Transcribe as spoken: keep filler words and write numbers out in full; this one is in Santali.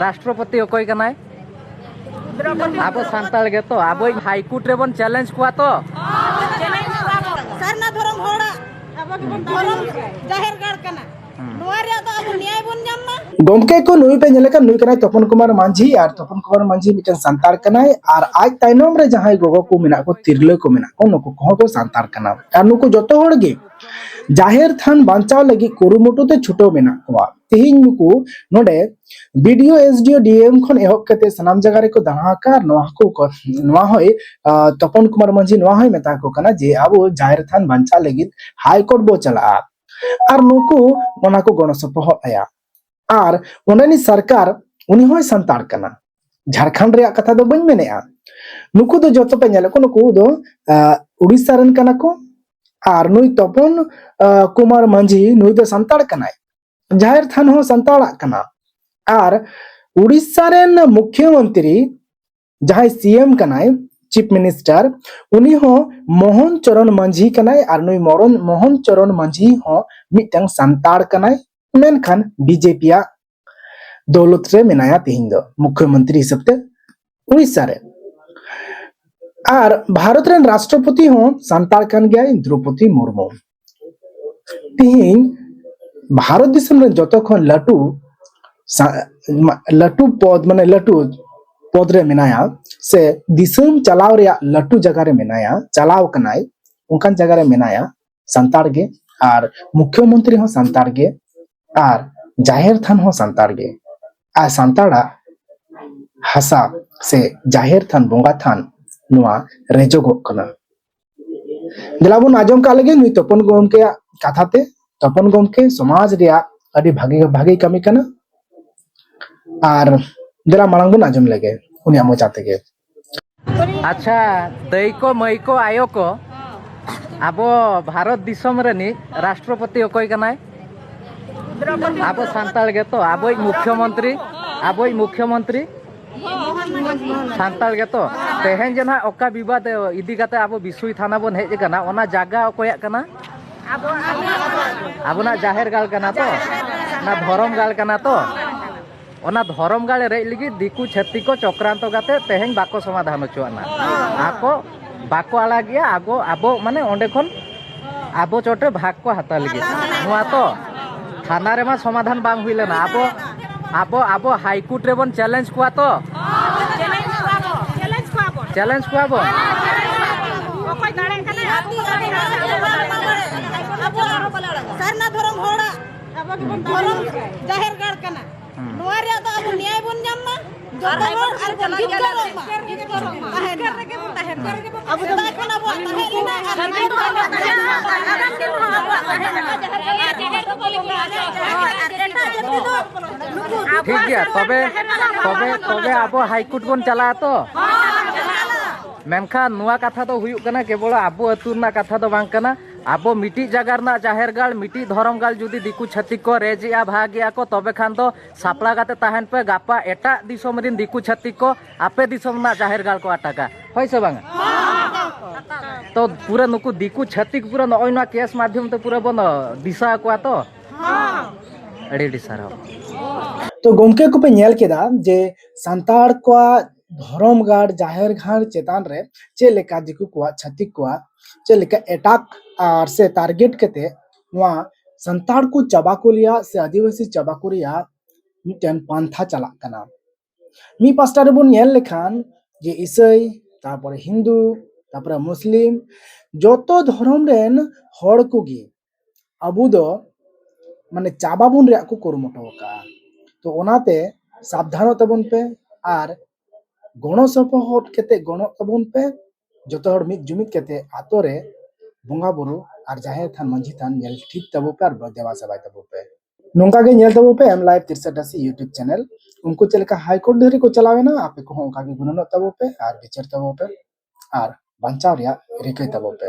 ᱨᱟᱥᱴᱨᱚᱯᱚᱛᱤ ᱚᱠᱚᱭ ᱠᱟᱱᱟᱭ? ᱟᱵᱚ ᱥᱟᱱᱛᱟᱲ ᱜᱮᱛᱚ᱾ ᱟᱵᱚᱭᱤᱡ ᱦᱟᱭ ᱠᱳᱨᱴ ᱨᱮᱵᱚᱱ ᱪᱮᱞᱮᱧᱡᱽ ᱠᱚᱣᱟ ᱛᱚ᱾ ᱥᱟᱨᱱᱟ ᱫᱷᱚᱨᱚᱢ ᱦᱚᱲᱟᱜ ᱫᱷᱚᱨᱚᱢ ᱡᱟᱦᱮᱨ ᱜᱟᱲ ᱠᱟᱱᱟ᱾ ᱱᱚᱣᱟ ᱨᱮᱭᱟᱜ ᱫᱚ ᱟᱵᱚ ᱱᱮᱭᱟᱭ ᱵᱚᱱ ᱧᱟᱢ ᱢᱟ᱾ ᱜᱚᱢᱠᱮ ᱠᱚ, ᱱᱩᱭ ᱯᱮ ᱧᱮᱞᱮ ᱠᱟᱱ, ᱱᱩᱭ ᱠᱟᱱᱟᱭ ᱛᱚᱯᱚᱱ ᱠᱩᱢᱟᱨ ᱢᱟᱹᱡᱷᱤ᱾ ᱟᱨ ᱛᱚᱯᱚᱱ ᱠᱩᱢᱟᱨ ᱢᱟᱹᱡᱷᱤ ᱢᱤᱫᱴᱟᱝ ᱥᱟᱱᱛᱟᱲ ᱠᱟᱱᱟᱭ, ᱟᱨ ᱟᱡ ᱛᱟᱭᱱᱚᱢ ᱨᱮ ᱡᱟᱦᱟᱸᱭ ᱜᱚᱜᱚ ᱠᱚ ᱢᱮᱱᱟᱜ ᱠᱚ, ᱛᱤᱨᱞᱟᱹ ᱠᱚ ᱢᱮᱱᱟᱜ ᱠᱚ, ᱱᱩᱠᱩ ᱠᱚᱦᱚᱸ ᱠᱚ ᱥᱟᱱᱛᱟᱲ ᱠᱟᱱᱟ᱾ ᱟᱨ ᱱᱩᱠᱩ ᱡᱚᱛᱚ ᱦᱚᱲ ᱜᱮ ᱡᱟᱦᱮᱨ ᱛᱷᱟᱱ ᱵᱟᱧᱪᱟᱣ ᱞᱟᱹᱜᱤᱫ ᱠᱩᱨᱩᱢᱩᱴᱩ ᱛᱮ ᱪᱷᱩᱴᱟᱹᱣ ᱢᱮᱱᱟᱜ ᱠᱚᱣᱟ᱾ ᱛᱮᱦᱮᱧ ᱱᱩᱠᱩ ᱱᱚᱰᱮ ᱵᱤ ᱰᱤ ᱳ, ᱮᱥ ᱰᱤ ᱳ, ᱰᱤ ᱮᱢ ᱠᱷᱚᱱ ᱮᱦᱚᱵ ᱠᱟᱛᱮ ᱥᱟᱱᱟᱢ ᱡᱟᱭᱜᱟ ᱨᱮᱠᱚ ᱫᱟᱬᱟ ᱟᱠᱟᱫ᱾ ᱱᱚᱣᱟ ᱠᱚ, ᱱᱚᱣᱟ ᱦᱚᱸᱭ, ᱟᱸ, ᱛᱚᱯᱚᱱ ᱠᱩᱢᱟᱨ ᱢᱟᱹᱡᱷᱤ ᱱᱚᱣᱟ ᱦᱚᱸᱭ ᱢᱮᱛᱟ ᱠᱚ ᱠᱟᱱᱟ ᱡᱮ ᱟᱵᱚ ᱡᱟᱦᱮᱨ ᱛᱷᱟᱱ ᱵᱟᱧᱪᱟᱣ ᱞᱟᱹᱜᱤᱫ ᱦᱟᱭ ᱠᱳᱨᱴ ᱵᱚ ᱪᱟᱞᱟᱜᱼᱟ᱾ ᱟᱨ ᱱᱩᱠᱩ ᱚᱱᱟ ᱠᱚ ᱜᱚᱲᱚ ᱥᱚᱯᱚᱦᱚᱫ ᱟᱭᱟ᱾ ᱟᱨ ᱚᱸᱰᱮᱱᱤᱡ ᱥᱚᱨᱠᱟᱨ, ᱩᱱᱤ ᱦᱚᱸᱭ ᱥᱟᱱᱛᱟᱲ ᱠᱟᱱᱟ᱾ ᱡᱷᱟᱲᱠᱷᱚᱸᱰ ᱨᱮᱭᱟᱜ ᱠᱟᱛᱷᱟ ᱫᱚ ᱵᱟᱹᱧ ᱢᱮᱱᱮᱫᱼᱟ᱾ ᱱᱩᱠᱩ ᱫᱚ ᱡᱚᱛᱚ ᱯᱮ ᱧᱮᱞᱮᱫ ᱠᱚ, ᱱᱩᱠᱩ ᱫᱚ, ᱟᱸ, ᱩᱲᱤᱥᱥᱟ ᱨᱮᱱ ᱠᱟᱱᱟ ᱠᱚ᱾ ᱟᱨ ᱱᱩᱭ ᱛᱚᱯᱚᱱ, ᱟᱸ, ᱠᱩᱢᱟᱨ ᱢᱟᱹᱡᱷᱤ, ᱱᱩᱭ ᱫᱚ ᱥᱟᱱᱛᱟᱲ ᱠᱟᱱᱟᱭ᱾ ᱡᱟᱦᱮᱨ ᱛᱷᱟᱱ ᱦᱚᱸ ᱥᱟᱱᱛᱟᱲᱟᱜ ᱠᱟᱱᱟ᱾ ᱟᱨ ᱩᱲᱤᱥᱥᱟ ᱨᱮᱱ ᱢᱩᱠᱷᱭᱚᱢᱚᱱᱛᱨᱤ, ᱡᱟᱦᱟᱸᱭ ᱥᱤ ᱮᱢ ᱠᱟᱱᱟᱭ, ᱪᱤᱯ ᱢᱤᱱᱤᱥᱴᱟᱨ, ᱩᱱᱤ ᱦᱚᱸ ᱢᱳᱦᱚᱱ ᱪᱚᱨᱚᱱ ᱢᱟᱹᱡᱷᱤ ᱠᱟᱱᱟᱭ᱾ ᱟᱨ ᱱᱩᱭ ᱢᱚᱨᱚᱱ, ᱢᱳᱦᱚᱱ ᱪᱚᱨᱚᱱ ᱢᱟᱹᱡᱷᱤ ᱦᱚᱸ ᱢᱤᱫᱴᱟᱝ ᱥᱟᱱᱛᱟᱲ ᱠᱟᱱᱟᱭ, ᱢᱮᱱᱠᱷᱟᱱ ᱵᱤ ᱡᱮ ᱯᱤ ᱭᱟᱜ ᱫᱚᱣᱞᱚᱛ ᱨᱮ ᱢᱮᱱᱟᱭᱟ ᱛᱮᱦᱮᱧ ᱫᱚ ᱢᱩᱠᱷᱭᱚᱢᱚᱱᱛᱨᱤ ᱦᱤᱥᱟᱹᱵ ᱛᱮ ᱩᱲᱤᱥᱥᱟ ᱨᱮ᱾ ᱟᱨ ᱵᱷᱟᱨᱚᱛ ᱨᱮᱱ ᱨᱟᱥᱴᱨᱚᱯᱚᱛᱤ ᱦᱚᱸ ᱥᱟᱱᱛᱟᱲ ᱠᱟᱱ ᱜᱮᱭᱟᱭ, ᱫᱨᱚᱯᱚᱫᱤ ᱢᱩᱨᱢᱩ᱾ ᱛᱮᱦᱮᱧ ᱵᱷᱟᱨᱚᱛ ᱫᱤᱥᱚᱢ ᱨᱮᱱ ᱡᱚᱛᱚ ᱠᱷᱚᱱ ᱞᱟᱹᱴᱩ ᱥᱟ-, ᱢᱟ-, ᱞᱟᱹᱴᱩ ᱯᱚᱫ, ᱢᱟᱱᱮ ᱞᱟᱹᱴᱩ ᱯᱚᱫ ᱨᱮ ᱢᱮᱱᱟᱭᱟ, ᱥᱮ ᱫᱤᱥᱚᱢ ᱪᱟᱞᱟᱣ ᱨᱮᱭᱟᱜ ᱞᱟᱹᱴᱩ ᱡᱟᱭᱜᱟ ᱨᱮ ᱢᱮᱱᱟᱭᱟ, ᱪᱟᱞᱟᱣ ᱠᱟᱱᱟᱭ, ᱚᱱᱠᱟᱱ ᱡᱟᱭᱜᱟ ᱨᱮ ᱢᱮᱱᱟᱭᱟ ᱥᱟᱱᱛᱟᱲ ᱜᱮ᱾ ᱟᱨ ᱢᱩᱠᱷᱭᱚᱢᱚᱱᱛᱨᱤ ᱦᱚᱸ ᱥᱟᱱᱛᱟᱲ ᱜᱮ, ᱟᱨ ᱡᱟᱦᱮᱨ ᱛᱷᱟᱱ ᱦᱚᱸ ᱥᱟᱱᱛᱟᱲ ᱜᱮ᱾ ᱟᱨ ᱥᱟᱱᱛᱟᱲᱟᱜ ᱦᱟᱥᱟ ᱥᱮ ᱡᱟᱦᱮᱨ ᱛᱷᱟᱱ, ᱵᱚᱸᱜᱟ ᱛᱷᱟᱱ, ᱱᱚᱣᱟ ᱨᱮᱡᱚᱜᱚᱜ ᱠᱟᱱᱟ᱾ ᱫᱮᱞᱟ ᱵᱚᱱ ᱟᱸᱡᱚᱢ ᱠᱟᱜ ᱞᱮᱜᱮ ᱱᱩᱭ ᱛᱚᱯᱚᱱ ᱜᱚᱢᱠᱮᱭᱟᱜ ᱠᱟᱛᱷᱟ ᱛᱮ᱾ ᱛᱚᱯᱚᱱ ᱜᱚᱢᱠᱮ ᱥᱚᱢᱟᱡᱽ ᱨᱮᱭᱟᱜ ᱟᱹᱰᱤ ᱵᱷᱟᱜᱮ, ᱵᱷᱟᱜᱮ ᱠᱟᱹᱢᱤ ᱠᱟᱱᱟ᱾ ᱟᱨ ᱫᱮᱞᱟ ᱢᱟᱲᱟᱝ ᱵᱚᱱ ᱟᱸᱡᱚᱢ ᱞᱮᱜᱮ ᱩᱱᱤᱭᱟᱜ ᱢᱚᱪᱟ ᱛᱮᱜᱮ᱾ ᱟᱪᱪᱷᱟ, ᱫᱟᱹᱭ ᱠᱚ, ᱢᱟᱹᱭ ᱠᱚ, ᱟᱭᱳ ᱠᱚ, ᱟᱵᱚ ᱵᱷᱟᱨᱚᱛ ᱫᱤᱥᱚᱢ ᱨᱤᱱᱤᱡ ᱨᱟᱥᱴᱨᱚᱯᱚᱛᱤ ᱚᱠᱚᱭ ᱠᱟᱱᱟᱭ? ᱟᱵᱚ ᱥᱟᱱᱛᱟᱲ ᱜᱮᱛᱚ, ᱟᱵᱚᱭᱤᱡ ᱢᱩᱠᱷᱭᱚᱢᱚᱱᱛᱨᱤ, ᱟᱵᱚᱭᱤᱡ ᱢᱩᱠᱷᱭᱚᱢᱚᱱᱛᱨᱤ ᱥᱟᱱᱛᱟᱲ ᱜᱮᱛᱚ᱾ ᱛᱮᱦᱮᱧ ᱡᱮ ᱱᱟᱦᱟᱜ ᱚᱠᱟ ᱵᱤᱵᱟᱫ ᱤᱫᱤ ᱠᱟᱛᱮ ᱟᱵᱚ ᱵᱤᱥᱩᱭ ᱛᱷᱟᱱᱟ ᱵᱚᱱ ᱦᱮᱡ ᱟᱠᱟᱱᱟ, ᱚᱱᱟ ᱡᱟᱭᱜᱟ ᱚᱠᱚᱭᱟᱜ ᱠᱟᱱᱟ? ᱟᱵᱚᱱᱟᱜ ᱡᱟᱦᱮᱨ ᱜᱟᱲ ᱠᱟᱱᱟ ᱛᱚ, ᱚᱱᱟ ᱫᱷᱚᱨᱚᱢ ᱜᱟᱲ ᱠᱟᱱᱟ ᱛᱚ᱾ ᱚᱱᱟ ᱫᱷᱚᱨᱚᱢ ᱜᱟᱲ ᱨᱮᱡ ᱞᱟᱹᱜᱤᱫ ᱫᱤᱠᱩ ᱪᱷᱟᱹᱛᱤᱠ ᱠᱚ ᱪᱚᱠᱨᱟᱱᱛᱚ ᱠᱟᱛᱮ ᱛᱮᱦᱮᱧ ᱵᱟᱠᱚ ᱥᱚᱢᱟᱫᱷᱟᱱ ᱦᱚᱪᱚᱣᱟᱜ ᱠᱟᱱᱟ᱾ ᱟᱠᱚ ᱵᱟᱠᱚ ᱟᱲᱟᱜᱮᱜᱼᱟ, ᱟᱵᱚ, ᱟᱵᱚ ᱢᱟᱱᱮ ᱚᱸᱰᱮ ᱠᱷᱚᱱ ᱟᱵᱚ ᱪᱚᱴᱨᱮ ᱵᱷᱟᱜᱽ ᱠᱚ ᱦᱟᱛᱟᱣ ᱞᱟᱹᱜᱤᱫ᱾ ᱱᱚᱣᱟ ᱛᱚ ᱛᱷᱟᱱᱟ ᱨᱮᱢᱟ ᱥᱚᱢᱟᱫᱷᱟᱱ ᱵᱟᱝ ᱦᱩᱭ ᱞᱮᱱᱟ᱾ ᱟᱵᱚ, ᱟᱵᱚ, ᱟᱵᱚ ᱦᱟᱭ ᱠᱳᱨᱴ ᱨᱮᱵᱚᱱ ᱪᱮᱞᱮᱧᱡᱽ ᱠᱚᱣᱟ ᱛᱚ᱾ ᱪᱮᱞᱮᱧᱡᱽ ᱠᱚᱣᱟ ᱵᱚᱱ᱾ ᱪᱮᱞᱮᱧᱡᱽ ᱠᱚᱣᱟ ᱵᱚᱱ᱾ ᱚᱠᱚᱭ ᱫᱟᱲᱮᱭᱟᱜ ᱠᱟᱱᱟ? ᱟᱵᱚ ᱥᱟᱨᱱᱟ ᱫᱷᱚᱨᱚᱢ ᱦᱚᱲᱟᱜ ᱫᱷᱚᱨᱚᱢ ᱡᱟᱦᱮᱨ ᱜᱟᱲ ᱠᱟᱱᱟ᱾ ᱱᱚᱣᱟ ᱨᱮᱭᱟᱜ ᱫᱚ ᱟᱵᱚ ᱱᱮᱭᱟᱭ ᱵᱚᱱ ᱧᱟᱢ ᱢᱟ, ᱡᱚᱛᱚ ᱦᱚᱲ ᱟᱨ ᱵᱚᱱ ᱡᱤᱛᱠᱟᱹᱨᱚᱜ ᱢᱟ᱾ ᱛᱟᱦᱮᱱ ᱢᱟ᱾ ᱟᱵᱚ ᱥᱮᱫᱟᱭ ᱠᱷᱚᱱ ᱟᱵᱚᱣᱟᱜ ᱛᱟᱦᱮᱸ ᱞᱮᱱᱟ ᱟᱨ ᱱᱤᱛ ᱦᱚᱸ ᱟᱵᱚᱣᱟᱜ ᱛᱟᱦᱮᱱ ᱢᱟ᱾ ᱟᱨ ᱮᱴᱟᱜ ᱡᱟᱹᱛᱤ ᱫᱚ ᱱᱩᱠᱩ ᱴᱷᱤᱠ ᱜᱮᱭᱟ, ᱛᱚᱵᱮ, ᱛᱚᱵᱮ, ᱛᱚᱵᱮ ᱟᱵᱚ ᱦᱟᱭ ᱠᱳᱨᱴ ᱵᱚᱱ ᱪᱟᱞᱟᱜᱼᱟ ᱛᱚ᱾ ᱢᱮᱱᱠᱷᱟᱱ ᱱᱚᱣᱟ ᱠᱟᱛᱷᱟ ᱫᱚ ᱦᱩᱭᱩᱜ ᱠᱟᱱᱟ, ᱠᱮᱵᱚᱞ ᱟᱵᱚ ᱟᱹᱛᱩ ᱨᱮᱱᱟᱜ ᱠᱟᱛᱷᱟ ᱫᱚ ᱵᱟᱝ ᱠᱟᱱᱟ᱾ ᱟᱵᱚ ᱢᱤᱫᱴᱤᱡ ᱡᱟᱭᱜᱟ ᱨᱮᱱᱟᱜ ᱡᱟᱦᱮᱨ ᱜᱟᱲ, ᱢᱤᱫᱴᱤᱡ ᱫᱷᱚᱨᱚᱢ ᱜᱟᱲ ᱡᱩᱫᱤ ᱫᱤᱠᱩ ᱪᱷᱟᱹᱛᱤᱠ ᱠᱚ ᱨᱮᱡᱮᱜᱼᱟ, ᱵᱷᱟᱜᱮᱜᱼᱟ ᱠᱚ, ᱛᱚᱵᱮ ᱠᱷᱟᱱ ᱫᱚ ᱥᱟᱯᱲᱟᱣ ᱠᱟᱛᱮ ᱛᱟᱦᱮᱱ ᱯᱮ᱾ ᱜᱟᱯᱟ ᱮᱴᱟᱜ ᱫᱤᱥᱚᱢ ᱨᱮᱱ ᱫᱤᱠᱩ ᱪᱷᱟᱹᱛᱤᱠ ᱠᱚ ᱟᱯᱮ ᱫᱤᱥᱚᱢ ᱨᱮᱱᱟᱜ ᱡᱟᱦᱮᱨ ᱜᱟᱲ ᱠᱚ ᱟᱴᱟᱠᱟ, ᱦᱳᱭ ᱥᱮ ᱵᱟᱝᱟ? ᱛᱚ ᱯᱩᱨᱟᱹ ᱱᱩᱠᱩ ᱫᱤᱠᱩ ᱪᱷᱟᱹᱛᱤᱠ ᱯᱩᱨᱟᱹ ᱱᱚᱜᱼᱚᱭ ᱱᱚᱣᱟ ᱠᱮᱥ ᱢᱟᱫᱽᱫᱷᱚᱢ ᱛᱮ ᱯᱩᱨᱟᱹ ᱵᱚᱱ ᱫᱤᱥᱟᱹ ᱟᱠᱚᱣᱟ ᱛᱚ᱾ ᱟᱹᱰᱤ ᱟᱹᱰᱤ ᱥᱟᱨᱦᱟᱣ᱾ ᱛᱚ ᱜᱚᱢᱠᱮ ᱠᱚᱯᱮ ᱧᱮᱞ ᱠᱮᱫᱟ ᱡᱮ ᱥᱟᱱᱛᱟᱲ ᱠᱚᱣᱟᱜ ᱫᱷᱚᱨᱚᱢ ᱜᱟᱲ, ᱡᱟᱦᱮᱨ ᱜᱟᱲ ᱪᱮᱛᱟᱱ ᱨᱮ ᱪᱮᱫ ᱞᱮᱠᱟ ᱫᱤᱠᱩ ᱠᱚᱣᱟᱜ, ᱪᱷᱟᱹᱛᱤᱠ ᱠᱚᱣᱟᱜ ᱪᱮᱫ ᱞᱮᱠᱟ ᱮᱴᱟᱠ ᱟᱨ ᱥᱮ ᱴᱟᱨᱜᱮᱴ ᱠᱟᱛᱮ ᱱᱚᱣᱟ ᱥᱟᱱᱛᱟᱲ ᱠᱚ ᱪᱟᱵᱟ ᱠᱚ ᱨᱮᱭᱟᱜ ᱥᱮ ᱟᱹᱫᱤᱵᱟᱹᱥᱤ ᱪᱟᱵᱟ ᱠᱚ ᱨᱮᱭᱟᱜ ᱢᱤᱫᱴᱮᱱ ᱯᱟᱱᱛᱷᱟ ᱪᱟᱞᱟᱜ ᱠᱟᱱᱟ᱾ ᱢᱤᱫ ᱯᱟᱥᱴᱟ ᱨᱮᱵᱚᱱ ᱧᱮᱞ ᱞᱮᱠᱷᱟᱱ ᱡᱮ ᱤᱥᱟᱹᱭ, ᱛᱟᱨᱯᱚᱨᱮ ᱦᱤᱱᱫᱩ, ᱛᱟᱨᱯᱚᱨᱮ ᱢᱩᱥᱞᱤᱢ, ᱡᱚᱛᱚ ᱫᱷᱚᱨᱚᱢ ᱨᱮᱱ ᱦᱚᱲ ᱠᱚᱜᱮ ᱟᱵᱚ ᱫᱚ ᱢᱟᱱᱮ ᱪᱟᱵᱟ ᱵᱚᱱ ᱨᱮᱭᱟᱜ ᱠᱚ ᱠᱩᱨᱩᱢᱩᱴᱩ ᱟᱠᱟᱫᱼᱟ᱾ ᱛᱚ ᱚᱱᱟᱛᱮ ᱥᱟᱵᱫᱷᱟᱱᱚᱜ ᱛᱟᱵᱚᱱ ᱯᱮ ᱟᱨ ᱜᱚᱲᱚ ᱥᱚᱯᱚᱦᱚᱫ ᱠᱟᱛᱮ ᱜᱚᱲᱚᱜ ᱛᱟᱵᱚᱱ ᱯᱮ᱾ ᱡᱚᱛᱚ ᱦᱚᱲ ᱢᱤᱫ ᱡᱩᱢᱤᱫ ᱠᱟᱛᱮ ᱟᱛᱳ ᱨᱮ ᱵᱚᱸᱜᱟ ᱵᱩᱨᱩ ᱟᱨ ᱡᱟᱦᱮᱨ ᱛᱷᱟᱱ, ᱢᱟᱹᱡᱷᱤ ᱛᱷᱟᱱ ᱧᱮᱞ ᱴᱷᱤᱠ ᱛᱟᱵᱚ ᱯᱮ ᱟᱨ ᱫᱮᱵᱟ ᱥᱮᱵᱟᱭ ᱛᱟᱵᱚ ᱯᱮ᱾ ᱱᱚᱝᱠᱟ ᱜᱮ ᱧᱮᱞ ᱛᱟᱵᱚ ᱯᱮ M Live ᱛᱤᱨᱥᱟ ᱴᱟᱥᱤ YouTube channel᱾ ᱩᱱᱠᱩ ᱪᱮᱫ ᱞᱮᱠᱟ ᱦᱟᱭ ᱠᱳᱨᱴ ᱫᱷᱟᱹᱨᱤᱡ ᱠᱚ ᱪᱟᱞᱟᱣ ᱮᱱᱟ, ᱟᱯᱮ ᱠᱚᱦᱚᱸ ᱚᱱᱠᱟ ᱜᱮ ᱜᱩᱱᱟᱹᱱᱚᱜ ᱛᱟᱵᱚ ᱯᱮ ᱟᱨ ᱵᱤᱪᱟᱹᱨ ᱛᱟᱵᱚ ᱯᱮ ᱟᱨ ᱵᱟᱧᱪᱟᱣ ᱨᱮᱭᱟᱜ ᱨᱤᱠᱟᱹᱭ ᱛᱟᱵᱚ ᱯᱮ᱾